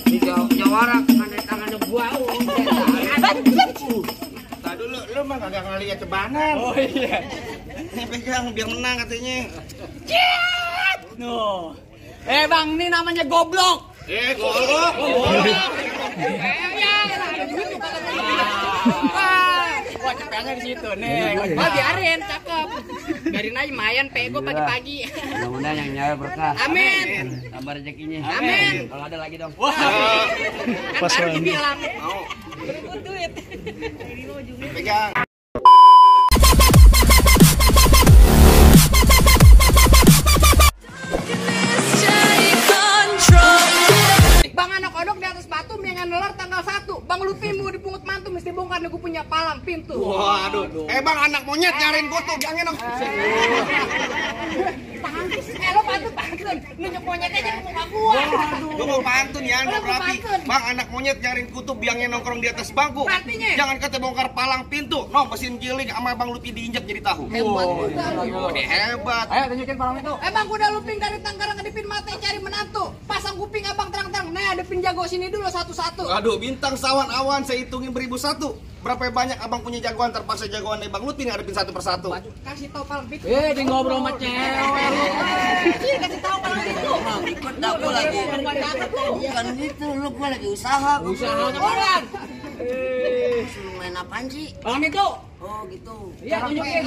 Di Jawara tangannya bau. Tadi dulu, lu mah kagak ngeliat cebanan. Oh iya. Ini pegang biar menang katanya. Ciat! No. Bang, ini namanya goblok. Goblok. Wah, cepetnya di situ nih. Wah, biarin, cakep. Biarin aja mayan pego pagi-pagi. Mudah-mudahan yang nyawa berkah. Amin. Tambah rezekinya. Amin. Kalau ada lagi dong. Wah. Kan baru dibilang. Mau. Berikut duit. Pegang. Bang anak kodok di atas batu menyangan dolar tanggal 1. Bang Lupi mau dipungut mantu mesti bongkar nih gue punya palang pintu. Waduh. Bang anak monyet nyariin kutu, bilangin dong. Lo pantun. Nunjuk monyet aja ke muka gua. Gua mau pantun ya, Lu nggak mau rapi. pantun? Bang anak monyet nyariin kutu, biangnya nongkrong di atas bangku. Artinya? Jangan kata bongkar palang pintu. No, mesin giling sama Bang Lupi diinjak jadi tahu. Hebat juga. Ini hebat. Ayo tunjukin palang itu. Bang kuda luping dari Tanggerang ngedipin mata cari menantu. Pasang kuping abang terang-terang. Nah, adepin jago sini dulu satu-satu. Aduh, bintang sawan awan saya hitungin beribu satu. Berapa banyak abang punya jagoan, terpaksa jagoan dari Bang Lupi ngadepin satu persatu. Kasih tahu palang pintu. Di ngobrol sama cewek. Kasih tahu palang pintu. Ikut dapur lagi. Bukan gitu, lu gua lagi usaha. Usahanya orang. Lu main apaan sih? Palang pintu. Oh gitu. Iya, tunjukin.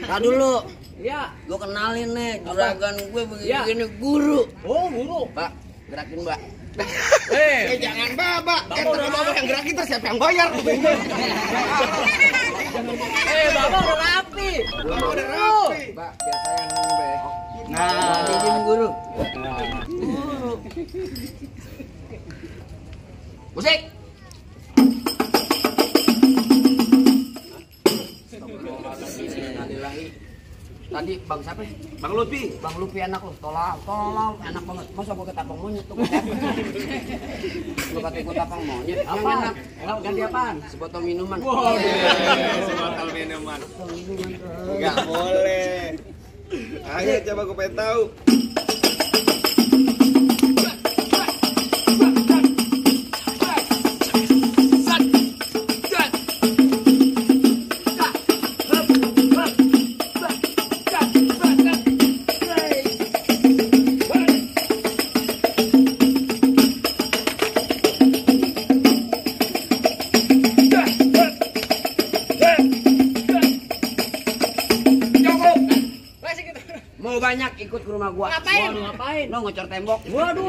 Nah dulu, Iya. gua kenalin nih juragan gue Ya. begini guru. Oh, guru. Mbak, gerakin mbak. Jangan babak. Kalau babak yang gerakin terus siapa yang bayar? Bapak udah rapi. Bapak udah rapi. Mbak, biar saya yang ngombe. Nah, izin guru. Musik. Tadi bang siapa? Bang Lupi. Bang Lupi anak lu, tolong enak banget. Masa gua ketapang monyet tuh? Lu kata gua tapang monyet. Yang enak. Ganti apaan? Sebotol minuman. Sebotol minuman. Enggak boleh. Ayo coba gue pengen tahu. Mau banyak ikut ke rumah gua. Ngapain? Ngapain? Lo ngecor tembok. Waduh.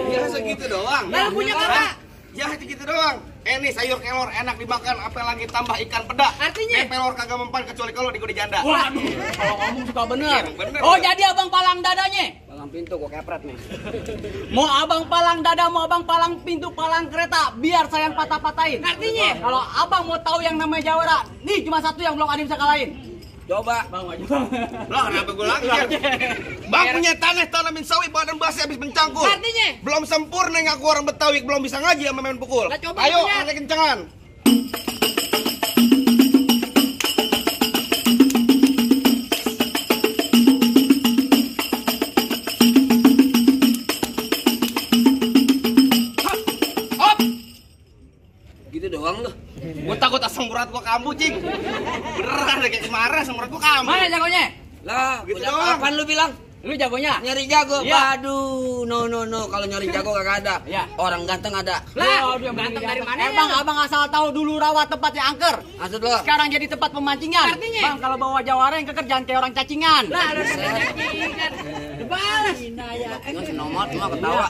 Ya segitu doang. Lalu punya kakak. Ya segitu doang. Ini sayur kelor enak dimakan, apa lagi tambah ikan peda. Artinya? Pelor kagak mempan kecuali kalau di janda. Waduh. Kalau ngomong suka bener. Bener. Oh, jadi abang palang dadanya. Palang pintu gua kepret nih. Mau abang palang dada, mau abang palang pintu, palang kereta, biar saya yang patah-patahin. Artinya? Kalau abang mau tahu yang namanya Jawara, nih cuma satu yang belum ada yang bisa kalahin. Coba. Bang maju. Lah kenapa gue lagi? Bang punya tanah tanamin sawi badan basi habis mencangkul. Artinya? Belum sempurna ngaku orang Betawi, belum bisa ngaji sama main pukul. Lah, coba Ayo, punya. ada kencengan. Hop. Gitu doang lu. Gue takut asam urat gua kambuh, Cing. Beneran kayak kemarin asam urat gua kambuh. Mana jagonya? Lah, Gitu punya doang. apaan lu bilang? Lu jagonya? Nyari jago. Iya. Waduh, no. Kalau nyari jago kagak ada. Iya. Orang ganteng ada. Lah, ganteng dari mana? Abang asal tahu dulu rawa tempat yang angker. Maksud lo? Sekarang jadi tempat pemancingan. Artinya? Bang, kalau bawa Jawara yang kekerjaan kayak orang cacingan. Lah, ada cacingan. Balas. Nggak senomot, cuma ketawa.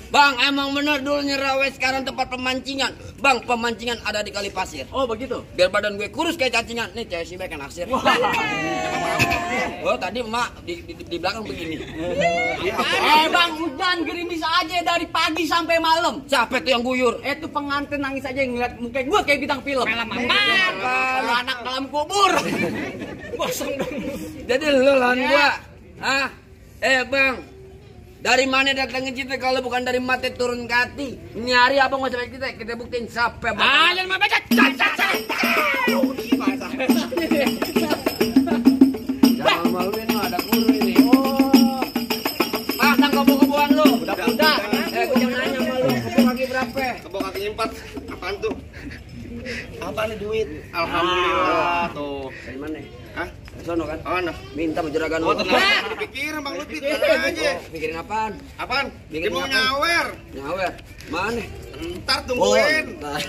Bang, emang bener dulu Nyerawe sekarang tempat pemancingan. Bang, pemancingan ada di kali pasir. Oh, begitu. Biar badan gue kurus kayak cacingan. Nih cewek si Bek naksir. Oh, tadi emak di belakang begini. Bang, hujan gerimis aja dari pagi sampai malam. Siapa tuh yang guyur? Itu pengantin nangis aja yang ngeliat muka gue kayak bintang film. Film apa? Anak dalam kubur. Kosong dong. Jadi lu lawan gua. Hah? Bang. Dari mana datangnya kita kalau bukan dari mati turun ke hati? Nyari apa mau sampai kita buktiin siapa bang. Jangan main baca. Jangan maluin lu, ada guru ini. Oh. Pasang kebo-keboan lu. Udah. Gue jangan nanya sama lu. apa? Kebok kaki 4. Apaan tuh? Apaan nih duit? Alhamdulillah tuh. Dari mana? Hah? Di sono kan? Oh, nah. Minta sama juragan Oh, lu. tenang. Dipikirin Bang Lutfi, tenang aja. Pikirin apaan? Apaan? Bikin Dia mau apa? nyawer. Nyawer. Mana? Ntar tungguin. ntar.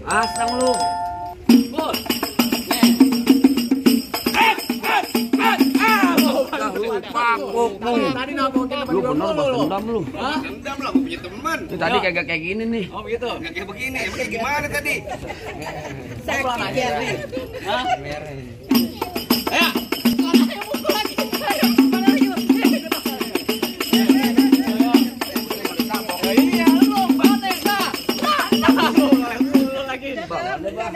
Asam lu. Bos. Dah lu pakuk lu. Tadi nabokin teman Lu gua bener mulu lu. dendam lu. Hah? Dendam lah, gue punya teman. Ini tadi kagak kayak gini nih. Oh begitu. Nggak kayak begini, emang kayak gimana tadi? Saya pulang aja nih. Hah? Ayo. Iya, lu balik dah. Lu lagi. Ada bang.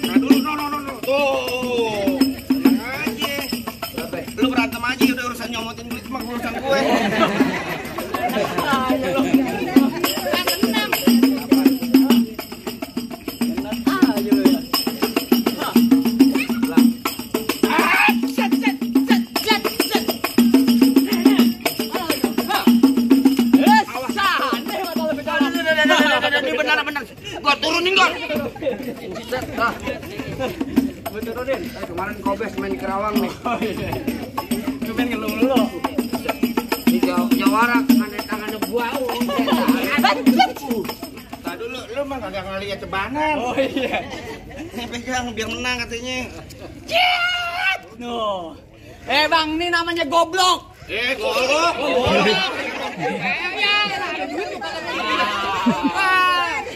Nah dulu, no. Tuh. Tenang aja. Berapa? Lu berantem aja udah urusan nyomotin duit mah urusan gue. Benar. Gua turunin gua. Set dah. Gua turunin. Kemarin Kobes main di Kerawang nih. Lu pengen ngeluh lu. Di Jawara tangannya bau. Nah dulu, lu mah kagak ngeliat cebanan. Oh iya. Nih pegang biar menang katanya. No. Bang, ini namanya goblok. Golok.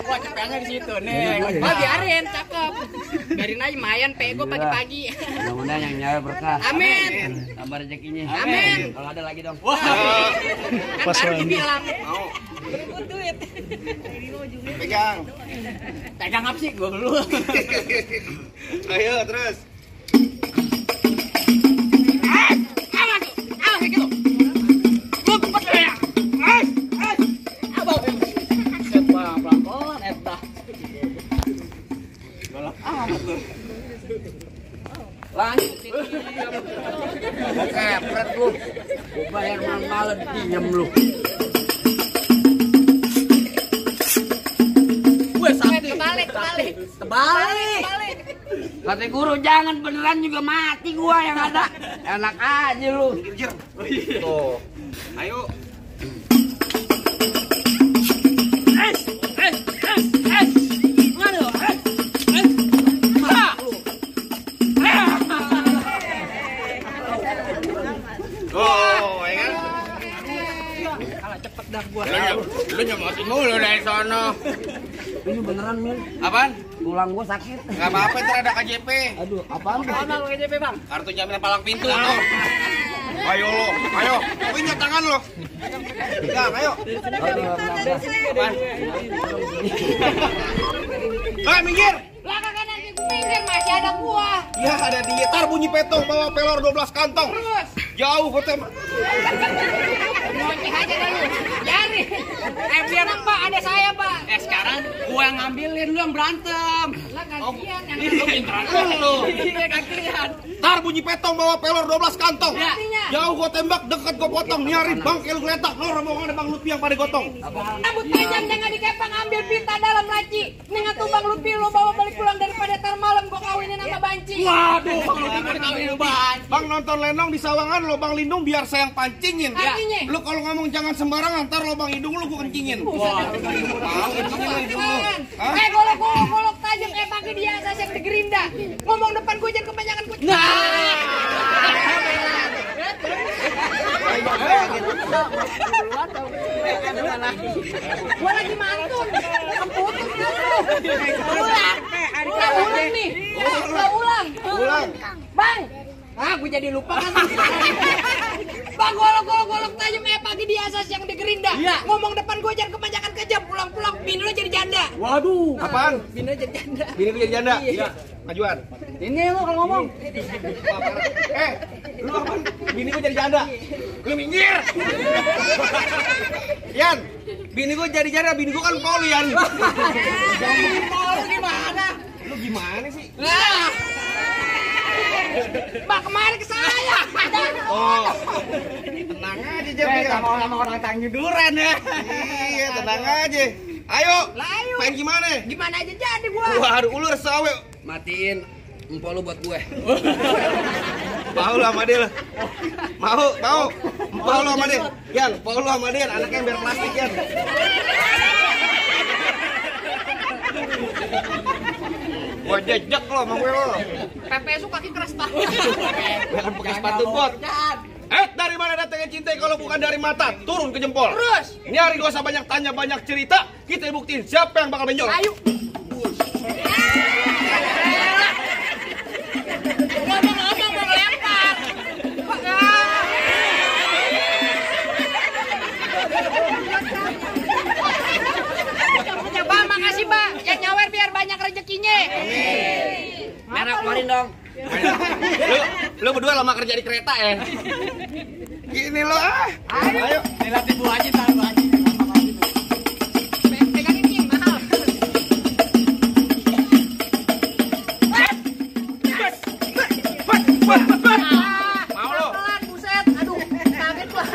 Wah, cepetnya di situ nih. Oh biarin, cakep. Biarin aja mayan pego pagi-pagi. Mudah-mudahan yang nyawa berkah. Amin. Tambah rezekinya. Amin. Kalau ada lagi dong. Wah. Kan baru dibilang. Mau. Berebut duit. Pegang. Pegang apa sih? Gua dulu. Ayo terus. Awas kayak gitu. Lu cepet ya. Abang. Set pelan-pelan, dah. Golok amat tuh. Lanjut. Kepret lu. Gua bayar malam-malam diem lu. Gue sakti. Kebalik. Terbalik. Kata guru jangan beneran juga mati gua yang ada. Enak aja lu. Jir. Tuh. Ayo. Oh, ya kan? Kalah cepet dah gua. Lu nyomotin mulu dari sono. Ini beneran Mil. Apaan? Tulang gua sakit. Gak apa-apa, ntar ada KJP. Aduh, apaan tuh? Mana lu KJP, Bang? Kartu jaminan palang pintu tuh. Ayo lo, ayo. Punya tangan lo. Pegang, ayo. Apaan? Minggir. Belakang kanan gue minggir masih ada gua. Ya ada dia. Tar bunyi petong bawa pelor 12 kantong. Terus Jauh kok tem. ngoceh aja dah lu. Jari. Biar Pak, ada saya Pak. Sekarang gua yang ngambilin, lu yang berantem. Lah gantian yang Lu pinteran lu. Iya, gantian. Tar bunyi petong bawa pelor 12 kantong. Ya. Jauh gua tembak, dekat gua potong. Nyari bangke lu geletak. Lo rombongan Bang Lutfi yang pada gotong. Rambut tajam jangan dikepang, ambil pita dalam laci. Ningat tuh Bang Lutfi lo bawa balik pulang daripada tar malam gua kawinin sama banci. Waduh, Bang Lutfi mau dikawinin lu, Bang. Bang nonton lenong di sawangan lobang lindung biar saya yang pancingin. Artinya? Lu kalau ngomong jangan sembarangan, ntar lobang hidung lu gua kencingin. Wah, Mau kencingin lu hidung lu. Hah? Golok tajam kayak pakai dia asas yang digerinda. Ngomong depan gue jangan kebanyakan gue. Gua lagi mantun. Keputus lu. Ulang nih. Ulang. Bang. Gue jadi lupa kan. Bang, golok tajam kayak pagi di asas yang digerinda. Iya. Ngomong depan gue jangan kebanyakan kejam. Pulang-pulang bini lu jadi janda. Waduh. Apaan? Bini lu jadi janda. Bini lu jadi janda? Iya. Majuan. Ini lu kalau ngomong. Lu apaan? Bini gua jadi janda. Lu minggir. Yan, bini gua jadi janda, bini gua kan poli Yan. Pol gimana? Lu gimana sih? Mbak kemarin ke saya. Oh, Tenang aja Jepri. Sama orang Tanjung Duren ya. Iya, tenang aja. Ayo. Lah, ayo. Pengen gimana? Gimana aja jadi gua. Waduh, ulur sawe. Matiin empol lu buat gue. Mau lu sama dia. Mau. Empol lu sama dia. Yan, empol lu sama dia. Anaknya biar plastik, Yan. Gua jejak lo sama gue lo. PPSU kaki keras banget. Jangan pakai sepatu bot. Dari mana datangnya cinta kalau bukan dari mata? Turun ke jempol. Terus. Nyari dosa banyak tanya banyak cerita. Kita buktiin siapa yang bakal benjol. Ayo. Ngomong-ngomong mau lempar. Bang, makasih Bang. Yang nyawer biar banyak rezekinya. Merah keluarin dong. Lu berdua lama kerja di kereta ya? Gini lo ah. Ayo. Dilatih Bu Haji, Bu Haji. Pegangin King, mahal. Mau lo? Pelan, buset. Aduh, kaget gua.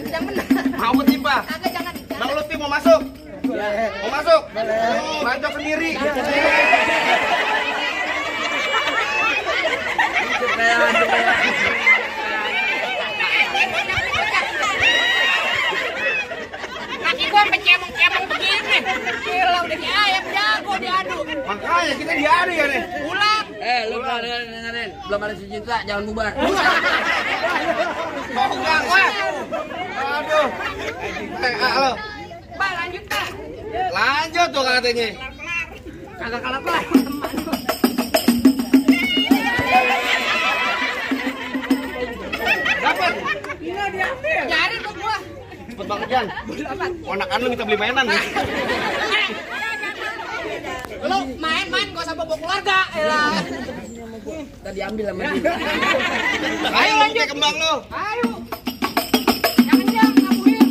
Yang benar. Mau ketimpa? Kagak, jangan. Bang Lutfi mau masuk? Mau masuk? Maju sendiri. Kaki gua sampai cemong-cemong begini. Gila, udah kayak ayam jago diadu. Makanya kita diadu ya nih. Ulang. Lu dengerin. Belum ada si cinta, jangan bubar. Mau enggak gua? Aduh. Halo. Bang, lanjut Bang. Lanjut tuh katanya. Kagak kalah Bang, teman. Dapat. Cari tuh gua. Cepet banget Jan. Ponakan lu kita beli mainan. Lu main-main gak usah bawa keluarga. Elah. Tadi ambil sama dia. Ayo lanjut kembang lu. Ayo. Jangan ngabuin.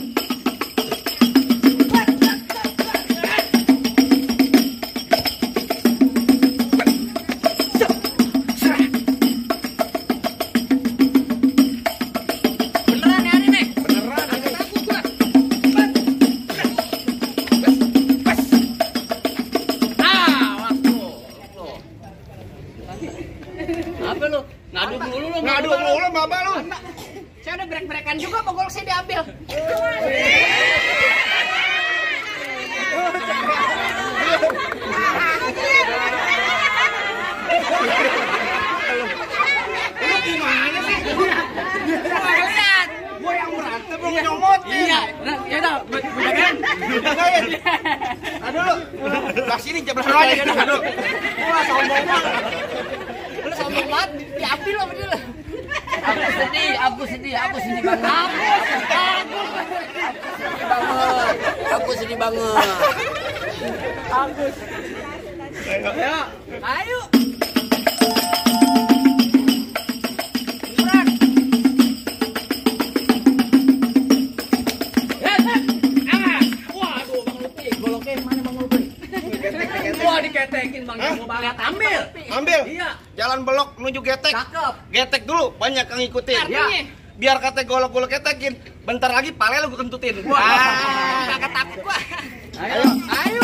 Beneran ya hari nih? Beneran. Takut gua. Apa lu? Ngadu mulu lu. Ngadu mulu bapak lu. Saya udah break-breakan juga, mau golok saya diambil. Lu gimana sih? Lihat. Gua yang berantem lu nyomotin. Iya, ya udah, bedakan. Jagain. Aduh lu. Belah sini jeblah aja. Aduh. Wah, sombong banget. Lu sombong banget, diambil sama dia. Aku sedih banget. Aku sedih banget. Ayo. Wah, diketekin Bang. Mau lihat ambil. Ambil. Iya. Jalan belok menuju getek. Cakep. Getek dulu, banyak yang ngikutin. Artinya? Ya. Biar kata golok-golok getekin. Bentar lagi pale lu gua kentutin. Kagak takut gua. Ayo. Ayo.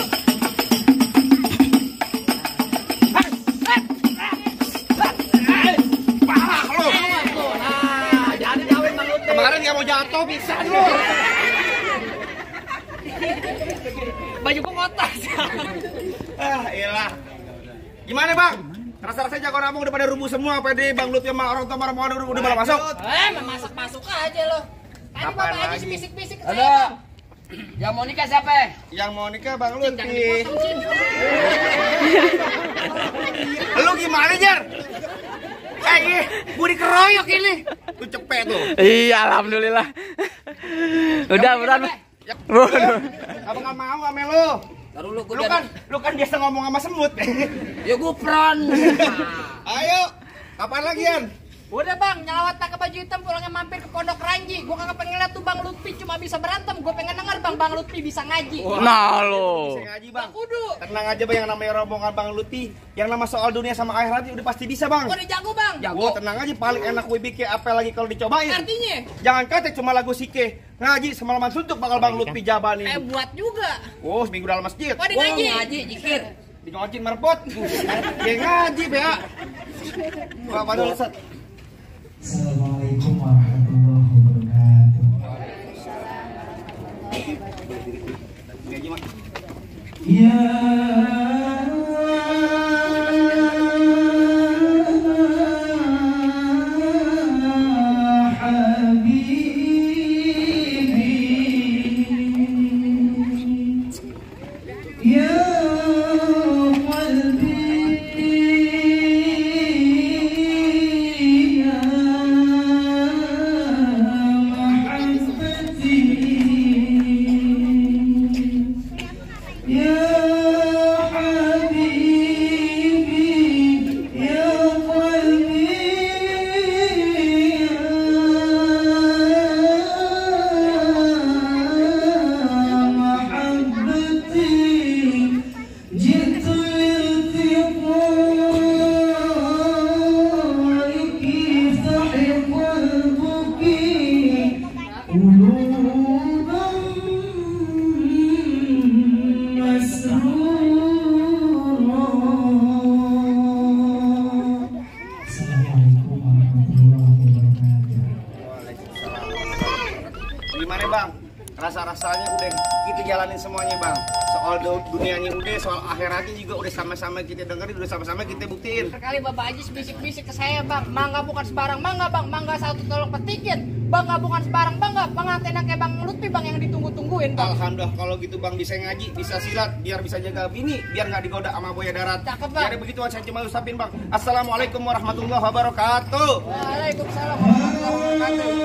Parah lu. Nah, jadi jauhin Bang Lutfi. Kemarin nggak mau jatuh bisa lu. Baju gua kotor. Iyalah. Gimana bang? Rasa-rasanya jago Rampung udah pada rubuh semua. PD Bang Lutfi sama orang tua Marmohan udah pada masuk. Masuk aja lo. Tadi Apaan bapak aja lagi? bisik-bisik ke Ada. saya. Yang mau nikah siapa? Yang mau nikah Bang Jangan Lutfi. dipotong, Cin. Lu gimana Jar? Gua dikeroyok ini. Lu cepet tuh. Iya, alhamdulillah. Udah, beran. Abang nggak mau sama lu. Taruh lu, Lu kan biasa ngomong sama semut. Ya gue peran. Ayo. Kapan lagi Yan? Udah Bang, nyelawat pakai baju hitam pulangnya mampir ke Pondok Ranji. Gue kagak pengen lihat tuh Bang Lutfi cuma bisa berantem. Gue pengen denger Bang Lutfi bisa ngaji. Nah lo. Bisa ngaji bang. Kudu. Tenang aja bang, yang namanya rombongan Bang Lutfi, yang nama soal dunia sama akhirat udah pasti bisa bang. Udah jago Bang. Wah tenang aja, paling enak WBK apa lagi kalau dicobain. Artinya? Jangan kata cuma lagu Sike, ngaji semalaman suntuk bakal Bang Lutfi jabanin. Buat juga. Oh seminggu dalam masjid. Wah, ngaji. Ngaji, zikir. Di ngocin merpot. Dia ngaji ya. Pak Padul Ustaz. Assalamualaikum warahmatullahi wabarakatuh. Ngaji mah. Ya Gimana bang? Rasa-rasanya udah kita jalanin semuanya bang. Soal dunianya udah, soal akhiratnya juga udah sama-sama kita dengerin, udah sama-sama kita buktiin. Sekali Bapak Haji bisik-bisik ke saya Bang, mangga bukan sebarang mangga Bang, mangga satu tolong petikin. Bangga bukan sebarang bangga, pengantin kayak Bang Lutfi Bang yang ditunggu-tungguin Bang. Alhamdulillah kalau gitu bang, bisa ngaji, bisa silat, biar bisa jaga bini, biar nggak digoda sama buaya darat. Cakep bang. Jadi begitu saya cuma ucapin bang. Assalamualaikum warahmatullahi wabarakatuh. Waalaikumsalam warahmatullahi wabarakatuh.